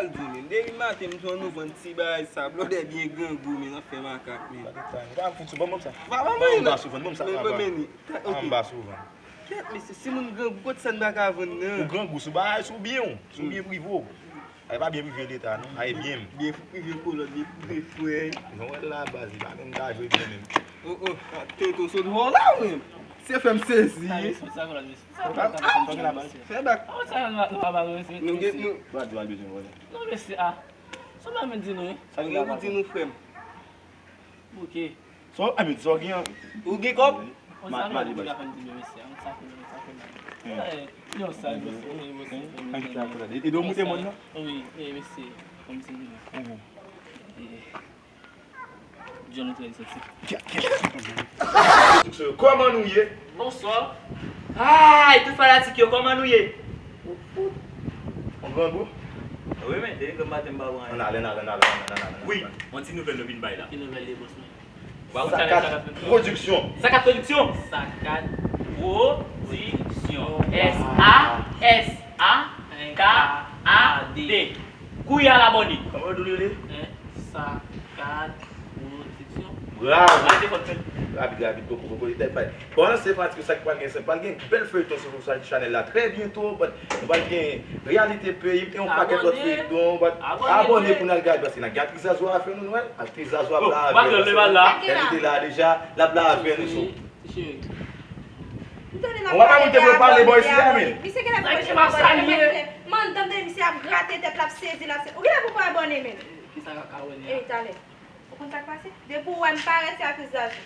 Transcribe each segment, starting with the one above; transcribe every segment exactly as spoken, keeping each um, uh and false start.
Depi maten, m jwenn nou vann ti bagay sa. Blòdè byen grangou, men nan fè makak, men. Ou pa fout sou vann, ban m sa. Ban m ba souvan, ban m sa. Ban m ba souvan. Kèt, mesye, si moun grangou, kot sa n pa ka vann nan? Ou grangou, sou bagay, sou byen w, sou byen prive w. Ay pa byen prive leta, non. Ay byen m. Byen prive kolòn, byen prive frè. Jan w wè l la, baz, li pa menm ka jwe byen menm. Oh, oh, tete w sot hò la, ou menm. Se fè m sezi. Fè bak. Nou gen, nou. Non, mesye, a. Sa w pa menm di nou, wi. Sa w di nou, frè m. Ok. So, I mean, so gen. Ou gen kòb? Ou sa fè di ka fè m di nou, mesye, a. Sa fè, sa fè. Eh, yo, sa, mesye, mesye. E, e do moute moun nan? Wi, e, mesye, kòm se nou. John Trey soti. Kòman nou ye? Bonswa. Ay, tout fanatik yo, kòman nou ye? Yon grangou? Wi, men, depi granm maten m pa wè anyen. Ann ale, ann ale, ann ale, ann ale, ann ale. Wi, yon ti nouvèl nou vin bay la. Ki nouvèl de bòs mwen? Sakat Pwodiksyon. Sakat Pwodiksyon. Sakat Pwodiksyon. S A S A K A D. Kouri al abòne. Kòman yo di w li rele? Sakat Pwodiksyon. Bravo. Rapid, rapid, poko, poko, li tèt fay. Bon, se fanatik yo, sa k pral gen, se pral gen bèl feyton sou chanèl la trè byento, but nou pral gen Reyalite Peyi m, e yon pakèt lòt feyton, but abòne pou n al gade, paske n ap gen Aktris Zazou a fè nou, nou wè, Aktris Zazou ap la avè nou, paske Reyalite la deja, l ap la avè nou, so. Ou pa pa monte pou pale bò isi la, men. Misye genlè pou manje manzè. Man, tande misye ap grate tèt, l ap sezi, l ap se-, ou genlè pou pa abòne, men. Kisa k ap abòne a? Ey, talè. Ou konn sa k pase? Depi w wè m parèt, se Aktris Zazou.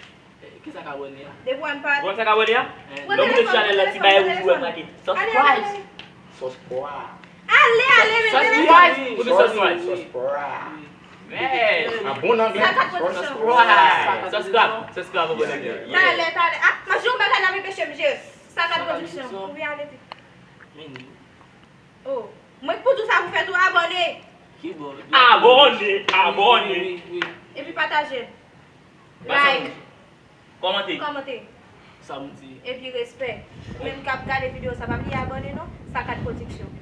Kisa k abòne a? Depi w wè m parèt. Ou konn sa k abòne a? Lè w moute sou chanèl la, ti bagay wouj ou wè make. Subscribe. Subscribe. Ale, ale, men. Subscribe. Ou di subscribe. Subscribe. Man. An bon anglè. Sakat Pwodiksyon. Subscribe. Subscribe, subscribe, an bon anglè. Talè, talè. Ah, manje yon bagay la, men peche m je. Sakat Pwodiksyon. Wi, ale vit. Oh. Mwen k pou di w sa pou fè tou, abòne. Abòne, abòne. Epi pataje. Like. Kòmante. Kòmante. Sa m di. Epi respè. Ou menm k ap gade videyo sa, pa bliye abòne non. Sakat Pwodiksyon.